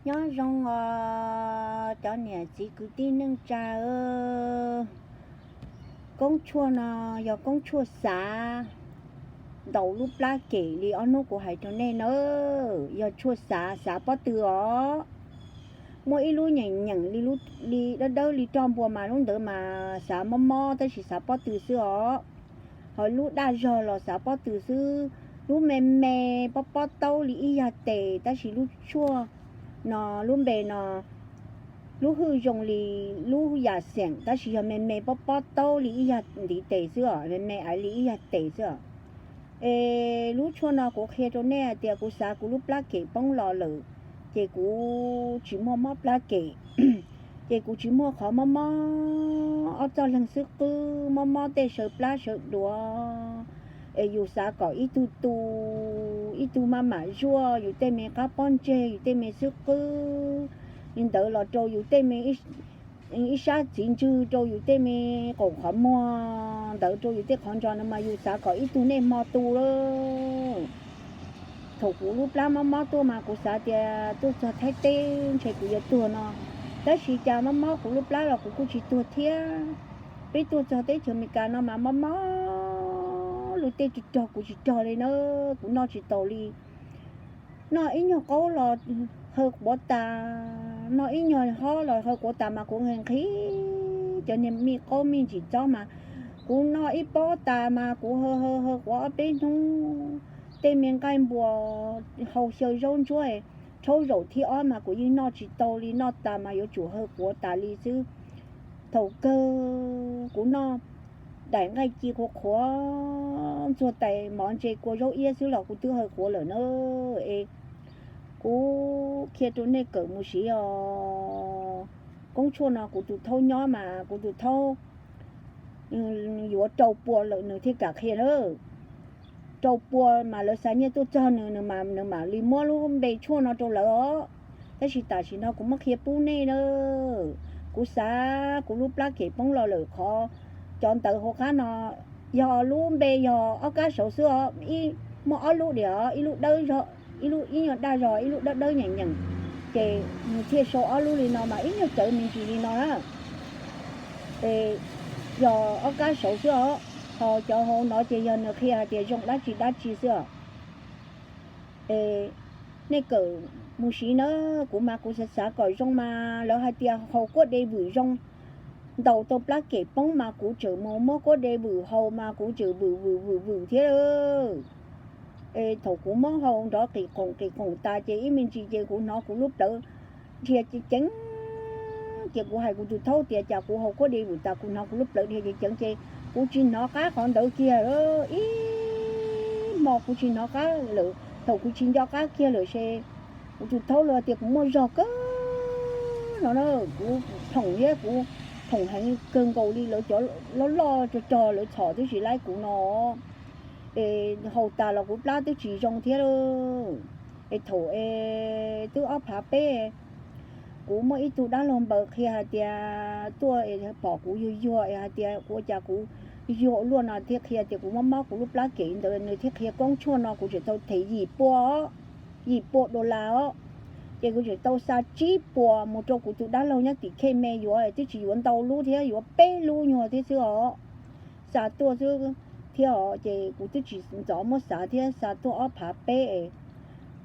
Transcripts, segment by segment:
Nyob zoo os cov niam txiv kwv tij neej tsa. Koob tshuaj no yog koob tshuaj xav ntaus lub plab kem li ob hnub kuv hais rau nej na. Yog tshuaj xav, xav pob tw os. Muaj ib lub nyeem nyeem li, li dawb dawb li roj npua mas lub ntawd mas xav mob mob tab sis xav pob tw xwb os. Ho lub daj zog los xav pob tw xwb. Lub me me pob pob taub li ib yag tes tab sis lub tshuaj no, lub npe no, lub hwj zoo li lub yam xeem tab sis yog me me pob pob taub li ib yag ntiv tes xwb os, me me aiv li ib yag tes xwb os. Es lub tshuaj no kuv qhia rau nej hais tias kuv xav kuv lub plab kem poob los lawm, ces kuv tsis muaj mob plab kem, ces kuv tsis muaj qhov mob mob ob txoj leeg xwb qwb, mob mob tej saw plab saw duav. Es yus xav kom ib tug tu, ib tug maj mam zuaj yus tej me qab pob ntseg, yus tej me xwb qwb, li ntawd los rau yus tej me ib sab txiv ntswg, rau yus tej me qoom qhov muag ntawd, rau yus tej qhov ntso no mas yus xav kom ib tug nej hmo tu lawm. Thaum kuv lub plab mob mob tuaj mas kuv xav tias tuaj txog Thaib teb ntshe kuv yuav tuag no, tab sis cas mob mob kuv lub plab los kuv kuj tsis tuag thiab. Peb tuaj txog teb chaws Amelikas no mas mob mob lub tej rog rog kuv tsis rog li na, kuv noj tsis taus li. Noj ib nyuag qaub los haw quav tas, noj ib nyuag hob los haw quav tas mas kuv nqhis nqhis cov niag mij qaub mij ntsim txob mas kuv noj ib pob tas mas kuv haw haw haw quav ob peb hnub. Tej me nqaij npua hau xyaw zaub ntsuab rhaub zaum thib ob mas kuv yeej noj tsis tau li, noj tas mas yuav tsum haw quav tas li xwb. Thaum kawg kuv noj daim nqaij ci qhuav qhuav ntxuag tais mov ntse kua zaub iab xwb los kuv twb haw quav lawm na. Es kuv qhia rau nej kawm mus siv os. Koob tshuaj no kuv tus thaub nyob mas kuv tus thaub yuav rau pua lawm nws thiaj kam qhia na. Rau pua mas lawv xa nyiaj tuaj txog nws, nws mam li muab lub npe tshuaj no rau lawv os. Tab sis tam sim no kuv muab qhia pub nej na. Kuv xav kuv lub plab kem poob los lawm qhov cov ntawv hauv qab no yog lub npe yog ob kab saud xwb os, muaj ob lub diam os, ib lub dawb, ib lub ib nyuag daj zog, ib lub dawb dawb nyeem nyeem, ces nws thiaj sau ob lub li no mas ib nyuag cawv me ntsis li no na. Es yog ob kab saud xwb os, ho cov hauv no ces yog nws qhia hais tias zoo dab tsi dab tsi xwb os. Es nej kawm mus siv na, kuv mas kuv xav xav kom zoo mas lawv hais tias haus kuab de vwm zoo, ntaus tau plab kem poob mas kuv tseem mus muab kuab de vwm haus mas kuv tseem vwm vwm vwm vwm thiab. Es thaum kuv muab haus nrov qis qoom qis qoom tas ces ib me ntsis ces kuv hnov kuv lub plawv dhia ceev ceev. Ces kuv hais kuv tus thaub tias cas kuv haus kuab de vwm tas kuv hnov kuv lub plawv dhia ceev ceev ces kuv tsis hnov qab qhov ntawd kiag. Ib hmo kuv tsis hnov qab lawm, thaum kuv tsis nco qab kiag lawm ces kuv tus thaub los tias kuv muaj zog kawg no na. Kuv phoom thiab kuv phoom heev kawg nkaus li, lawv cov loj loj rog rog lawv txhom twb tsis laib kuv no. Es haus tas los kuv plab twb tsis zoo thiab. Es thaum es twb ob phav peb, kuv muaj ib tug dab laug npaws qhia hais tias tuaj pom kuv yuag yuag es hais tias kuv ua cas kuv yuag luaj no thiab qhia tias kuv mob mob kuv lub plab kem ntawd, nws thiaj qhia koob tshuaj no kuv tseem tau them yim pua, yim pua dollar os. Ces kuv tseem tau xa tsib puas mus rau kuv tus dab laug nyob tim Khej Me yuav, twb tsis yuav ntau lub thiab, yuav peb lub nyuag thiab xwb os. Xa tuaj xwb thiab os, ces kuv twb tsis ntxov muab xav thiab, xa tuaj ob phav peb es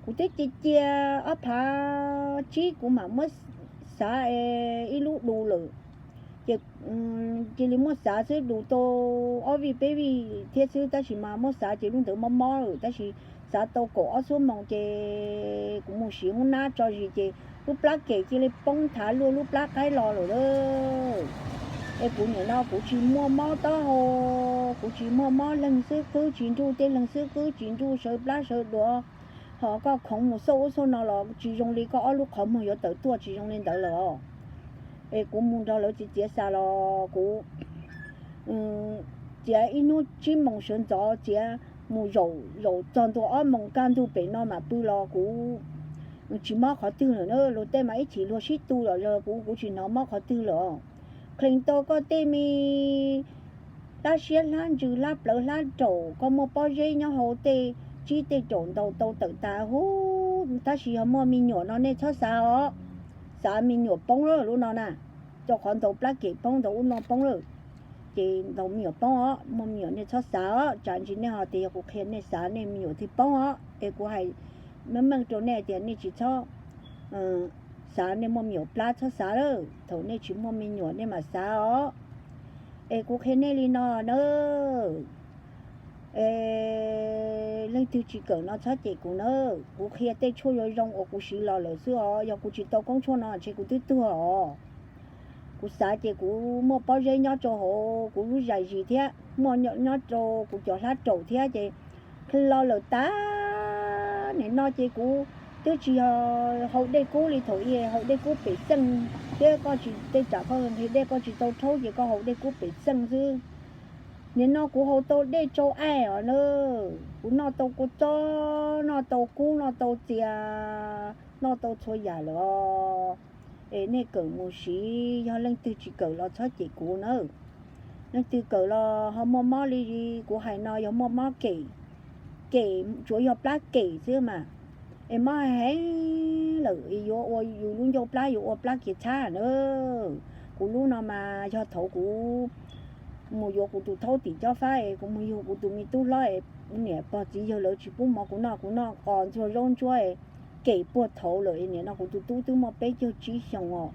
kuv twb cia cia ob phav tsib kuv mam muab xav es ib lub du lawm. Ces cia li muab xav xwb, du tau ob vij peb vij thiab xwb, tab sis mas muab xav ces lub ntawd mob mob lawm, tab sis xav tau kaum ob xuab moos ces kuv mus siv hoob nab tso zis ces lub plab kem cia li poob thav luaj lub plab qaib los lawm lauj. Es kuv nim no kuv tsis muaj mob taub hau, kuv tsis muaj mob leeg xwb qwb, tsis nruj tej leeg xwb qwb, tsis nruj sawv plab sawv duav. Ho koj khoov mus xauj ub xauj no los tsis zoo li koj ob lub qhov muag yuav tawm tuaj, tsis zoo li ntawd lawm os. Es kuv mus nrog lawv txiav txiav xas los kuv txiav ib hnub tsib moos sawv ntxov, txiav mus zaum zaum txog ntua ob moos kaj ntug pem no mam pw los kuv tsis mob qhov twg lawm na. Luag tej mas ib chim luag sib tu los yog kuv, kuv tsis hnov mob qhov twg lawm os. Qhlees tau koj tej me dab siab hlab ntsws hlab plawv hlab raum, koj muaj pob zeb nyob hauv tej tsib tej raum ntaus tau tawm tas huv Tab sis yog muaj me nyuam no nej txhob xav os, xav me nyuam poob lawm lub no na, rau qhov ntaus plab kem poob, ntaus ub no poob lawm, ces ntaus me nyuam poob os, muaj me nyuam nej txhob xav os, tsam ntsis nej ho tias yog kuv qhia nej xav nej me nyuam thiaj poob os. Es kuv hais meej meej rau nej tias nej tsis txhob xav nej muaj me nyuam plab, txhob xav lawm, thaum nej tsis muaj me nyuam nej mam xav os. Es kuv qhia nej li no na, es leej twg tsis kawm no txhob cem kuv na, kuv qhia tej tshuaj zoo zoo uas kuv siv los lawm xwb os, yog kuv tsis tau koob tshuaj no ntshe kuv twb tuag os. Kuv xav ces kuv muaj pob zeb nyob rau hauv kuv lub zais zis thiab muaj nyob rau kuv cov hlab raum thiab ces lo lawm tas. Nim no ces kuv twb tsis yog haus dej kub li thaum ub, haus dej kub pem xeej thiab koj tsis, tej tsam koj nqhis dej koj tsis tau rhaub ces koj haus dej kub pem xeej xwb. Nim no kuv haus tau dej tsau aim os na, kuv noj tau kua txob, noj tau kub, noj tau txias, noj tau txhua yam lawm os. Es nej kawm mus siv, yog leej twg tsis kawm los txhob cem kuv na. Leej twg kawm los ho muaj mob li kuv hais no, yog muaj mob kem, kem tsuav yog plab kem xwb mas, es mob heev lawm yuav ua yus lub ncauj plab yuav ua plab kiag txhab na. Kuv lub no mas yog thaum kuv mus yuav kuv tus thaub tim cob fab es kuv mus yug kuv tus me tub hlob es niam pog txiv yawg lawv tsis pub mov kuv noj, kuv noj qos ntxuag zaub ntsuab kem puag thaud lawm. Nim no kuv tus tub twb muaj peb caug tsib xyoos os,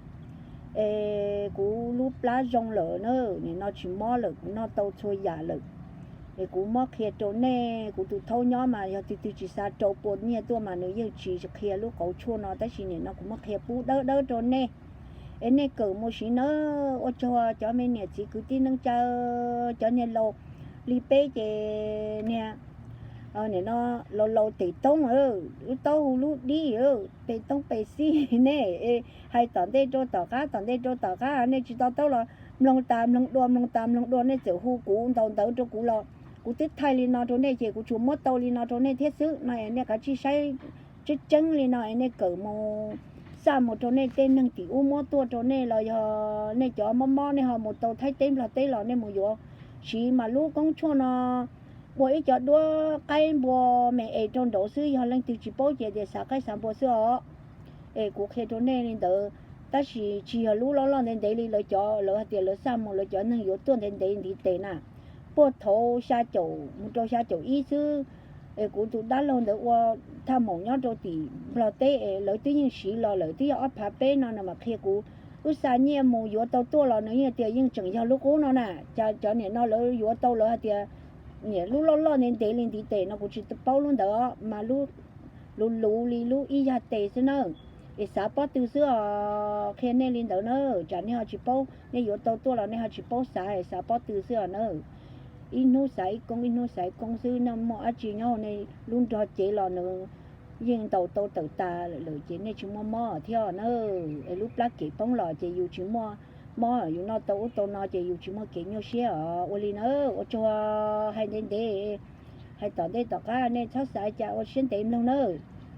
es kuv lub plab zoo lawm na, nim no tsis mob lawm, kuv noj tau txhua yam lawm. Es kuv muab qhia rau nej, kuv tus thaub nyob mas yog tus twg tsis xav rau pua nyiaj tuaj mas nws yeej tsis qhia lub qauv tshuaj no, tab sis nim no kuv muab qhia pub dawb dawb rau nej. Es nej kawm mus siv nawb. Ua tsaug cov me niam txiv kwv tij neej tsa, cov niag laus li peb ces niag nim no laus laus tes toob, lub taub hau lub dib, pes toob pes xib nej. Hais tom ntej rau tom qab, tom ntej rau tom qab, nej tsis to taub los mloog tas mloog dua, mloog tas mloog dua, nej txawm hu kuv ntaus ntawv rau kuv los kuv twb thaij li no rau nej ces kuv tsuas muab tau li no rau nej thiab xwb no. Es nej kav tsij saib tseeb tseeb li no es nej kawm mus, xa mus rau nej tej neeg tim ub muab tuaj rau nej los yog nej cov mob mob nej ho mus tau Thaib teb Nplog teb los nej mus yuav siv mas lub koob tshuaj no ua ib co duab qaib npua me es rau nraud xwb. Yog leej twg tsis paub ces tias xav qaib xav npua xwb os. Es kuv qhia rau nej li ntawd, tab sis tsis yog lub loj loj ntev ntev li lawv cov, lawv hais tias lawv xa mus lawv cov neeg yuav tuaj ntev ntev ntiv tes na. Puag thaud xya caum mus rau xya caum ib xwb, es kuv tus dab laug ntawd ua thaj maum nyob rau tim Nplog teb es lawv twb yeej siv los lawm, twb yog ob phav peb no nws mam qhia kuv. Wb xa nyiaj mus yuav tau tuaj los nws yeej tias yeej tseem yog lub qub no na. Cov niam no lawv yuav tau lawv hais tias niam lub loj loj ntev ntev li ntiv tes no kuv tsis paub lub ntawd os, mas lub luv luv li lub ib yag tes xwb na. Es xav pob tw xwb os, qhia nej li ntawd na, tsam nej ho tsis paub, nej yuav tau tuaj los nej ho tsis paub xav, xav pob tw xwb os na. Ib hnub xav ib koob, ib hnub xav ib koob xwb, nej muaj dab tsi nyob hauv nej lub nrog cev los nws yeej ntaus tau tawm tas lawm ces nej tsis muaj mob thiab na. Es lub plab kem poob los ces yus tsis muaj mob, yus noj tau ub tau no ces yus tsis muaj kev nyuaj siab os. Ua li na, ua tsaug, hais ntev ntev, hais tom ntej tom qab nej txhob xav cas, ua siab ntev mloog na.